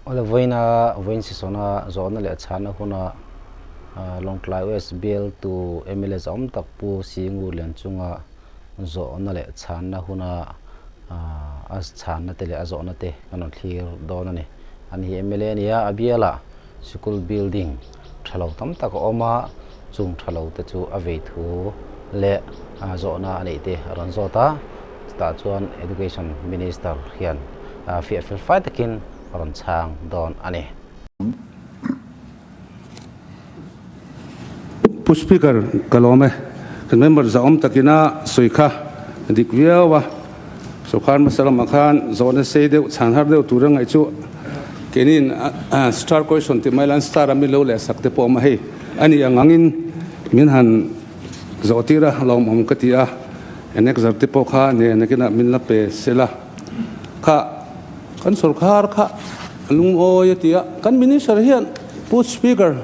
Awle vawiina vawiin session-a zawhna leh chhana huna Lawngtlai West bialtu mla zahawm tak Pu Singur Lianchunga zawhna leh chhanna huna a chhanna te leh a zawhna te kan rawn thlir dawn a ni. Ani hi mla a ni a, a bialah sikul building tha lo tam tak a awm a, chung tha lo te chu a vei thu leh zawhna a neih te a rawn zawt a, chutah chuan Education Minister hian fiah fel fai takin a rawn chhang dawn a ni. Pu Speaker, ka lawm e. Kan member zahawm takina sawi kha a dik viau a. Sawrkar hmasa lamah khan zawhna sei deuh, chhan har deuh tur a ngaih chu keinin star question tih mai la an star a mi lo leh sak te pawh a awm a hei. A nih ang angin min han zawh tir a lawmawm ka ti a. Annexure te pawh kha nen nakinah min la pe sela kha. Kan sawrkar kha a lungawi a ti a, kan Minister hian Pu Speaker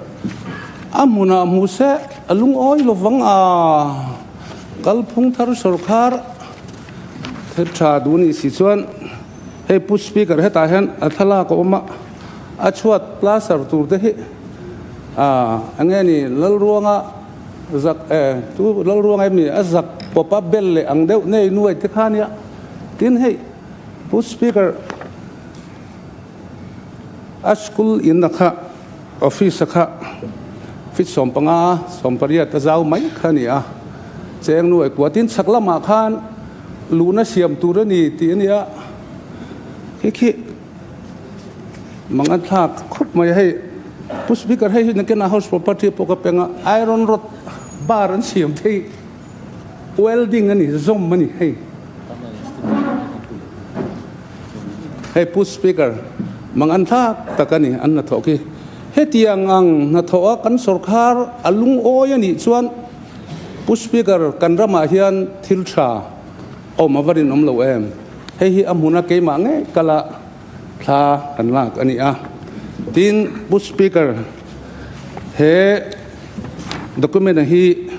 a hmunah hmu se a lungawi lo vang a, kalphung thar sawrkar thil tha duh nih si chuan hei Pu Speaker hetah hian a thlalak a awm a, a chhuat plaster tur te hi eng nge ni Lalruanga zak tu Lalruanga em ni a zak pawpa bel leh ang deuh nei nuai te kha nia tin hei Pu Speaker, a school in a kha office a kha feet 15, 18 a zau mai kha a ni a, cheng nuai kua tin chhak lamah khan luhna siam tur a ni tih a ni a, khi khi mang an thlak khawp mai a hei. Pu Speaker, hei hi nakinah house property pawh ka peng a, iron rod bar an siam thei. Welding a ni, zawm a ni hei. Hei Pu Speaker, mang an thlak tak a ni an hnathawh khi. Hetiang ang hnathawh a kan sawrkhar a lungawi a nih chuan Pu Speaker kan ramah hian thil tha awm a va rinawm lo em. Hei hi a hmuna keimah ngei kala thla kan lak a ni a. Tin, Pu Speaker, he document-a hi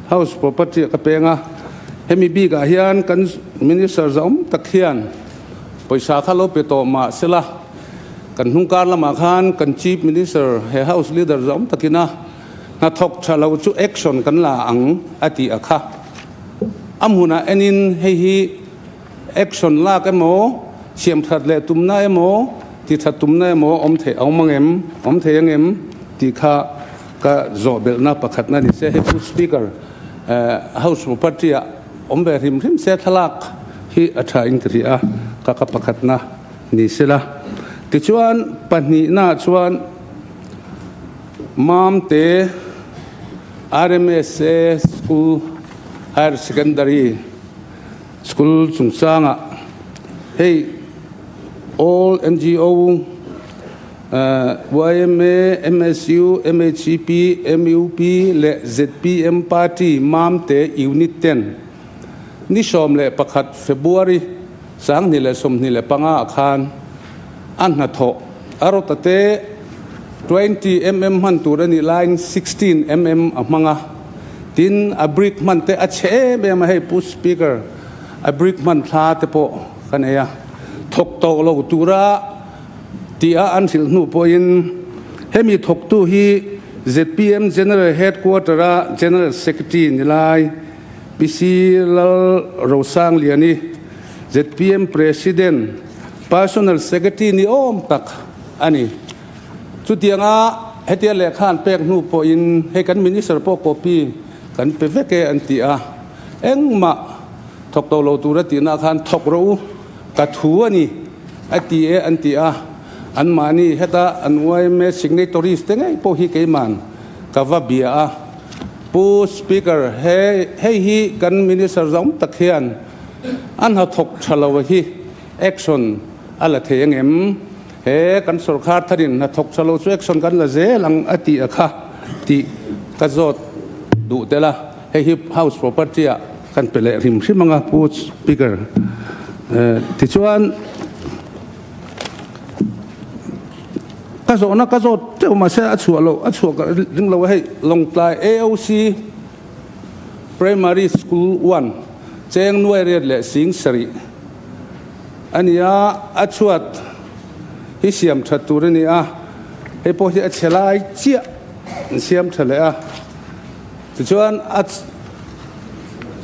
House Property-ah ka peng a. Hemi bikah hian kan Minister zahawm tak hian pawisa kha lo pe tawh mah sela, kan hnungkar lamah khan kan Chief Minister he House Leader zahawm takina hnathawk tha lo chu action kan la ang a tih a kha. A hmunah enin hei hi Action lak emaw, siam that leh tumna emaw, ti that tumna emaw awm theih a awm ang em, awm thei ang em tih kha ka zawh belhna pakhatna ni se. Hei Pu Speaker, House Property ah awm ve hrim hrim se thlalak hi a tha in ka hria a, ka ka pakhatna ni sela. Tichuan pahnihna chuan Mamte RMSA School Higher Secondary, School chungchangah hei All NGO, yma, MSU, MHCP, MUP leh zpm Party Mamte Unit ten ni 11 February 2025 ah khan a hnathawh a rawtate 20 mm hman tur a nih laiin 16 mm a hmang a. Tin, a brick hman te a chhe em em a, hei Pu Speaker, a brick hman thla te pawh ka nei a, thawk tawh lo tura tih a an hrilh hnu pawhin hemi thawktu hi zpm General Headquarter a General Secretary ni lai PC Lal Rosangliani, zpm President Personal Secretary ni awm tak a ni. Chutianga hetia lehkha an pek hnu pawhin hei kan Minister pawh copy kan pe vek e an ti a, engmah thawk tawh lo tura tihna khan thawk rawh u, ka thu a ni a ti e an ti a, anmahni heta an yma signatories te ngei pawh hi keiman ka va bia a, Pu Speaker he hei hi kan Minister zawng tak hian a hnathawk tha lo hi action a la thei angem? He kan sawrkhar tharin hnathawk tha lo chu action kan la zel ang a tih a kha tih ka zawt duh tel a, hei hi house property ah kan pe leh hrim hrim ang a Pu Speaker. Tichuan ka zawhna ka zawt teuh mahse a chhuah loh a chhuah ka ring lo a hei Lawngtlai AOC Primary School 1 cheng nuai riat leh sing sarih a ni a, a chhuat. hi siam that tur a ni a, hei pawh hi a chhe lai chiah an siam tha leh a, tichuan a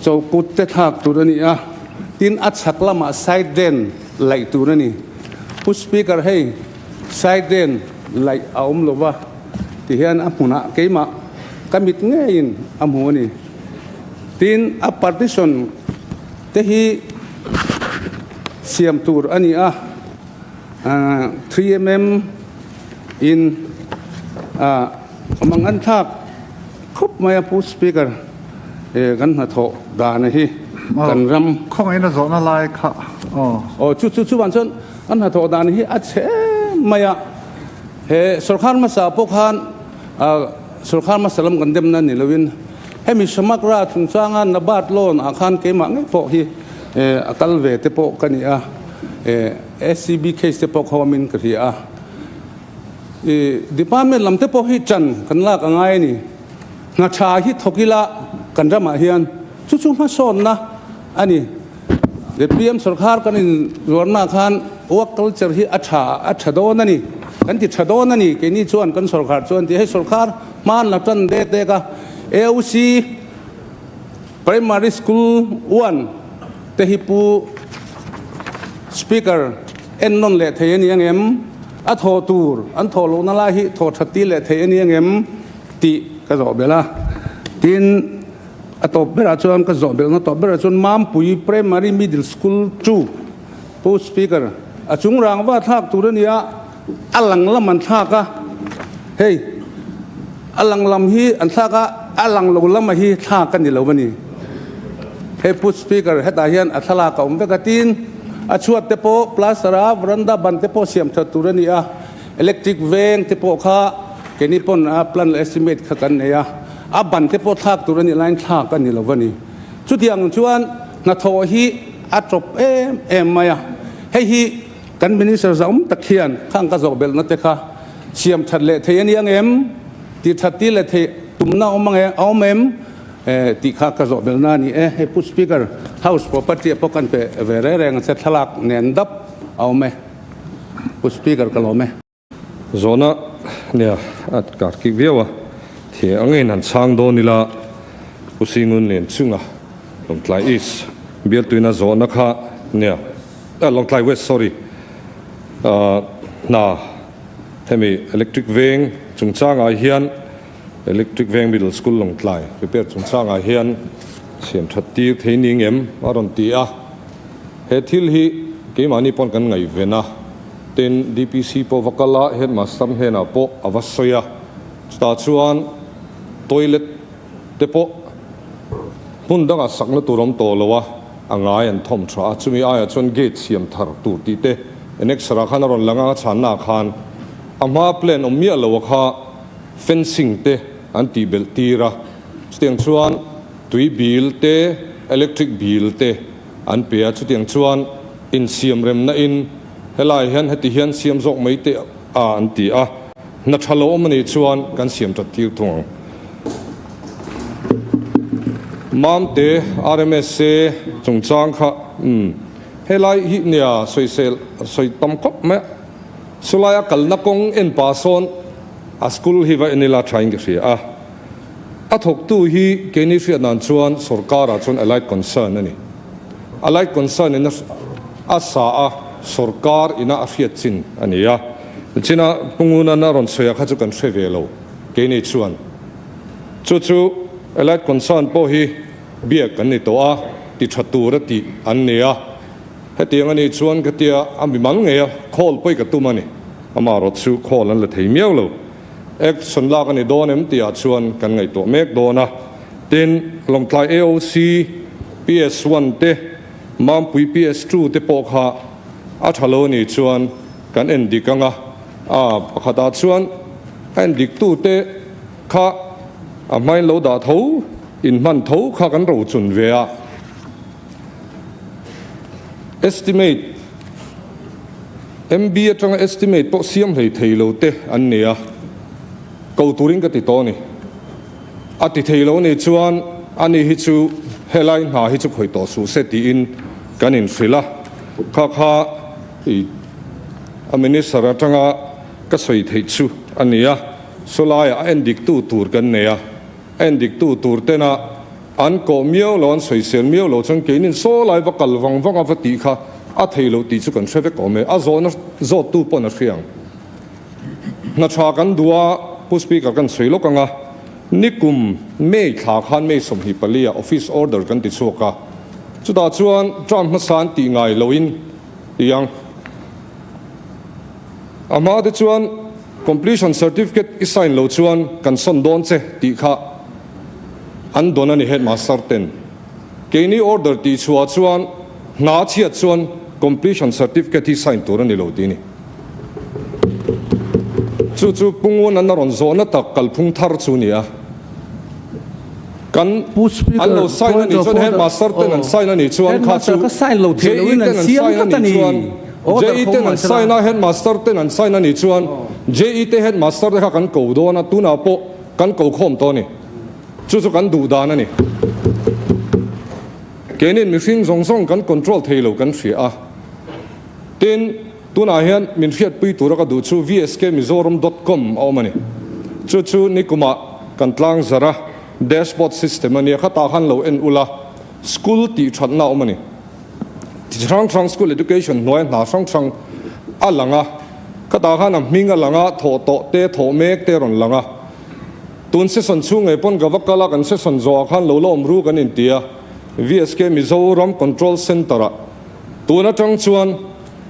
chokut te thlak tur a ni a, tin a chhak lamah side drain laih tur a ni. Pu Speaker hei side drain laih a awm lo va tihian a hmunah keimah ka mit ngeiin a hmu a ni. Tin a partition te hi siam tur a ni a, 3mm in mang an thlak khawp mai a Pu Speaker kan hnathawh dan hi kan ram. Khawngaihna zawhna lai kha aw. Aw chu chu chuan chuan kan hnathawh dan hi a chhe mai a, he sorkar hmasa pawh khan sorkar hmasa lam kan demna ni loin hemi Samagra chungchanga Nabard loan ah khan keimah ngei pawh hi a kal ve te pawh ka ni a, SCB case te pawh khawmin ka hria a. I department lam te pawh hi ṭan kan lak a ngai a ni. Hna ṭha hi thawk ila kan ramah hian chu chu hmasawnna a ni. ZPM sorkar kan inzuarna khan work culture hi a ṭha a ṭha dawn a ni. Kan ti ṭha dawn a ni. Keini chuan kan sorkar chuan ti hei sorkar hman la ṭan dek dek a. AOC Primary School 1 te hi Pu Speaker en nawn leh thei a ni ang em? A thawh tur an thawh lohna lai hi thawh that ti leh thei a ni ang em? tih ka zawh belh a. Tin, a tawp berah chuan ka zawh belhna tawp berah chuan Mampui Primary Middle School 2 Pu Speaker a chung rangva thlak tur a ni a, a lang lam an thlak a, hei a lang lam hi an thlak a, a lang lo lama hi thlak a ni lo a ni. Hei Pu Speaker hetah hian a thlalak a awm vek a, tin a chhuat te pawh plaster a veranda ban te pawh siam that tur a ni a, electric veng te pawh kha keini pawn a plan estimate kha kan nei a, a ban te pawh thlak tur a nih laiin thlak a ni lo a ni. Chutiang chuan hnathawh hi a tawp em em mai a, hei hi Kan Minister zaum tak hian khang ka zawh belhna te kha siam that leh thei a ni ang em? Tih that ti leh theih tumna awm ang a awm em? Tih kha ka zawh belhna a ni e. Hei Pu Speaker, House property ah pawh kan pe ve reng reng ang che, thlalak nen dap a awm e. Pu Speaker ka lawm e. Zawhna nia a kar kik viau a, thei angin han chhang dawn ila Pu Singun Lianchunga Lawngtlai East bialtuina zawhna kha nia Lawngtlai West sorry hna hemi Electric Veng chungchangah hian Electric Veng Middle School Lawngtlai repair chungchangah hian siam that tir thei ni ngem a rawn ti a, he thil hi keimahni pawn kan ngaihven a. Tin, DPC pawh va kal a, Headmaster hnenah pawh a va sawi a, chutah chuan toilet te pawh hmun dangah sakna tur awm tawh lo a, a ngai an thawm tha a, chumi aiah chuan gate siam thar tur tih te annexure ah khan a rawn lang a, a chhanna ah khan a hma plan awm miah lo a kha fencing te an tih belh tir a, chutiang chuan tui bill te, electric bill te an pe a, chutiang chuan insiam remna in Helai hian heti hian siam zawk mai teh a an ti a, hna tha lo awm a nih chuan kan siam that tir thung ang. Mamte RMSA chungchang kha umm helai hi nia sawisel sawi tam khawp mai a, chulaia kalna kawng en pah sawn a school hi va en ila tha in ka hria a, a thawktu hi keini hriat nan chuan sorkarah chuan allied concern a ni. A light concern in a sa a, sorkar ina a hriat chin a ni a. China Pungunan a rawn sawi a kha chu kan hre ve lo keini chuan. Chu chu a light concern pawh hi biak kan ni tawh a, ti tha tur a tih an ni a. Hetiang a nih chuan ka tia a mi mal ngei a, call pawh i ka tum a ni. Amaherawh chu call an la thei miau lo. Action lak a ni dawn em tihah chuan kan ngaihtuah mek dawn a. Tin, Lawngtlai AOC PS1 te, Mampui PS2 te pawh kha a tha lo nih chuan kan en dik ang a, a pakhatah chuan a en dik tute kha a hmain lo dah tho, inhman tho kha kan rochun ve a. Estimate, MB atanga estimate pawh siam hlei thei lo te an ni a, ko turin ka ti tawh a ni. A ti thei lo nih chuan ani hi chu helai hna hi chu khawih tawh suh se tiin kan inhrilh a, kha kha i a minister atanga ka sawi theih chu a ni a, sawlaiah a endiktu tur kan nei a, a endiktu tur tena an kawh miau lo, an sawisel miau lo chuan keinin sawlai va kal vang vang a va tih kha a thei loh tih chu kan hre vek awm e, a zawhna zawttu pawn a hria ang. Hna tha kan duh a, Pu Speaker kan sawi lawk ang a, nikum May thla khan May 24 ah office order kan ti chhuak a, chutah chuan term hmasa an tih ngai loin ti ang. A hma te chuan completion certificate i sign lo chuan kan sawn dawn che tih kha an dawn a ni headmaster ten. Keini order tih chhuah chuan hna chhiat chuan completion certificate hi sign tur a ni lo tih a ni. Chu chu Pungun an a rawn zawhna tak kalphung thar chu a ni a. Kan an lo sign a nih chuan headmaster ten an sign a nih chuan kha chu JE ten an sign a nih chuan JE ten an sign a headmaster ten an sign a nih chuan JE te headmaster te kha kan ko dawn a tunah pawh kan ko khawm tawh a ni. Chu chu kan duh dan a ni. Keinin mihring zawng zawng kan control thei lo kan hria a. Tin, tunah hian min hriatpui tura ka duh chu vskmizoram dot com a awm a ni. Chu chu nikumah kan tlang zar a, dashboard system a nia, khatah khan lo en ula, school tih thatna a awm a ni. Chi hrang hrang school education hnuaia hna hrang hrang a lang a, khatah khan a hming a lang a, thawh tawh te, thawh mek te a rawn lang a. Tun session chhung ngei pawn ka va kal a, kan session zawhah khan lo la awm ru kan inti a, VSK Mizoram Control Centre-ah Tun atang chuan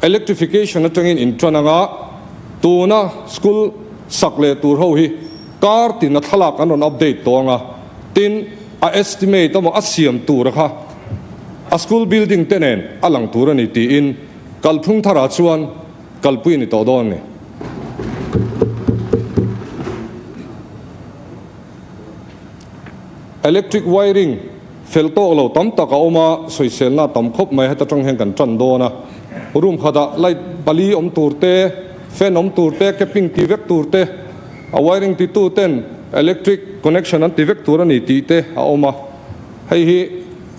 electrification atangin in tan anga tuna school sak leh tur ho hi kar tin a thlalak an rawn update tawh anga tin a estimate emaw a siam tur kha a school building te nen a lang tur a ni tiin kalphung tharah chuan kalpui a ni tawh dawn a ni. Electric wiring fel tawk lo tam tak a awm a, sawiselna a tam khawp mai, heta tang hian kan tan dawn a. Room khatah light pali awm tur te, fan awm tur te, capping ti vek tur te, a wiring titu ten electric connection an ti vek tur a ni tih te a awm a. Hei hi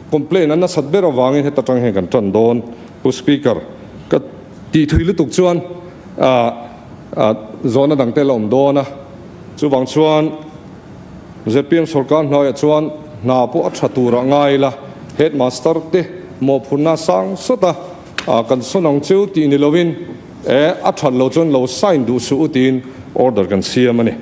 complaint an nasat ber avangin heta tang hian kan tan dawn. Pu Speaker, ka tih thui lutuk chuan zawhna dang te la awm dawn a, chuvang chuan ZPM sorkar hnuaiah chuan hna pawh a tha turah ngai ila, Headmaster te mawhphurhna sang sawt a, kan sawn ang cheu tih ni lovin, e, a that lo chuan lo sign duh suh u tiin order kan siam a ni.